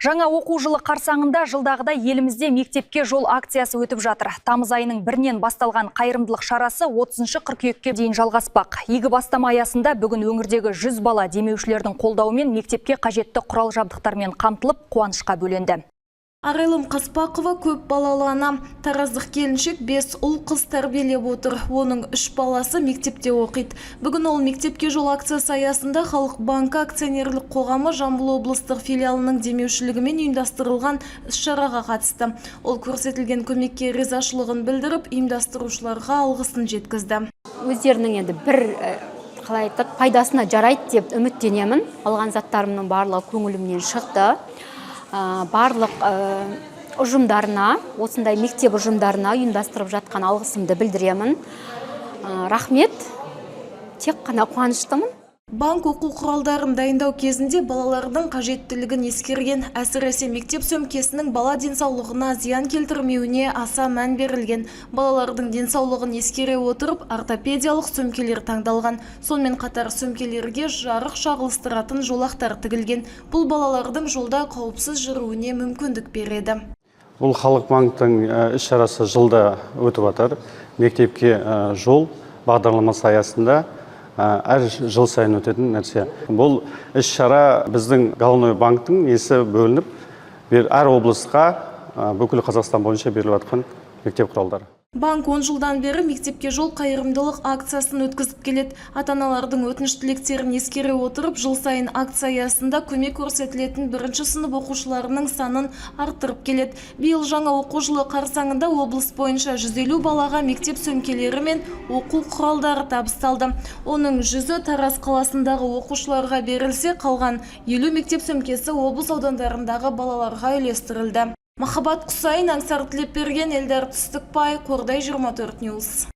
Жаңа оқу жылы қарсаңында жылдағыдай елімізде «Мектепке жол» акциясы өтіп жатыр. Тамыз айының 1-інен басталған қайырымдылық шарасы 30 қыркүйекке дейін жалғаспақ. Игі бастама аясында бүгін өңірдегі 100 бала демеушілердің қолдауымен мектепке қажетті құрал жабдықтармен қамтылып, қуанышқа бөленді. Арайлым Қаспақова – көп балалы ана. Тараздық келіншек бес ұл қыз тәрбиелеп отыр. Оның үш баласы мектепте оқиды. Бүгін ол «Мектепке жол» акциясы аясында Халық банкі акционерлік қоғамы Жамбыл облыстық филиалының демеушілігімен ұйымдастырылған іс-шараға қатысты. Ол көрсетілген көмекке ризашылығын білдіріп, ұйымдастырушыларға алғысын жеткізді. Өздерінің енді бір қалай айтады, пайдасына жарайды деп үміттенемін. Алған заттарымның барлығы көңілімнен шықты. Барлық ұжымдарына, осындай мектеп ұжымдарына ұйымдастырып жатқан алғысымды білдіремін. Рахмет, тек қана қуаныштымын. Банк оқу құралдарын дайындау кезінде балалардың қажеттілігін ескерген. Әсіресе мектеп сөмкесінің бала денсаулығына зиян келтірмеуіне аса мән берілген. Балалардың денсаулығын ескере отырып, ортопедиялық сөмкелер таңдалған. Сонымен қатар сөмкелерге жарық шағылыстыратын жолақтар тігілген. Бұл балалардың жолда қауіпсіз жүруіне мүмкіндік береді. Бұл Халық банктің іс шарасы жылда өтіп жатыр. «Мектепке жол» бағдарламасы аясында әр жыл сайын өтетін нәрсе. Бұл іс шара біздің головной банктің несі бөлініп, әр облысқа, бүкіл Қазақстан бойынша беріліп жатқан мектеп құралдары. Банк 10 жылдан бері «Мектепке жол» қайырымдылық акциясын өткізіп келеді. Ата-аналардың өтініш тілектерін ескере отырып, жыл сайын акция аясында көмек көрсетілетін бірінші сынып оқушыларының санын арттырып келеді. Биыл жаңа оқу жылы қарсаңында облыс бойынша 150 балаға мектеп сөмкелері мен оқу құралдары табысталды. Оның 100-і Тараз қаласындағы оқушыларға берілсе, қалған 50 мектеп сөмкесі облыс аудандарындағы балаларға үлестірілді. Махаббат Құсайын, Аңсар Тілепберген, Эльдар Түстікбай, Қордай 24 News.